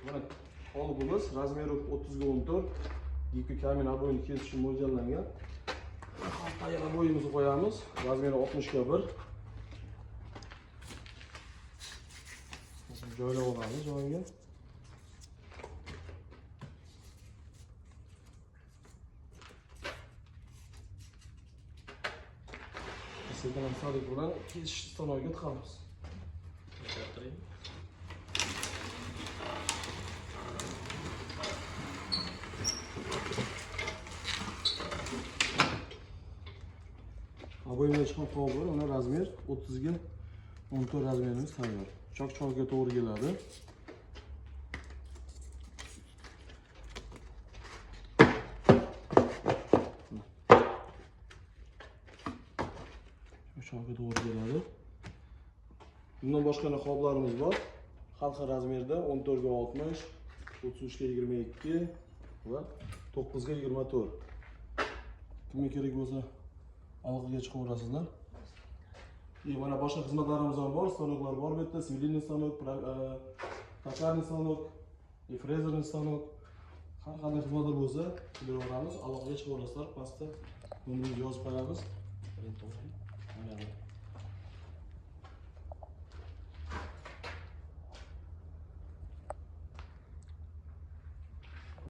Mana qolibimiz razmeri 30 ga 14 gipki kamin oboyni kesishga mo'ljallangan. Tayyor oboyimizni qo'yamiz. Razmeri 60 ga 1. Joylab olamiz joyiga. Sekin astalik bilan kesish stanogiga tiqamiz. Oboyimizga chiqqan qolib, mana razmer 30 ga 14 razmerimiz tayyor. Chok-chokga to'g'ri keladi. Chokka to'g'ri keladi. Bundan boshqa qoblarimiz bor. Har xil razmerda 14 ga 60, 33 ga 22 va 9 ga 24. Kimga kerak bo'lsa aloqaga chiqaverasizlar. Mana boshqa xizmatlarimiz ham bor, stanoklar bor bu yerda, svililniy stanok, tokarniy stanok, frezerniy stanok. Har qanday xizmatlar bo'lsa, beraveramiz, aloqaga chiqaverasizlar. Pastda nomerimizni yozib qo'yamiz.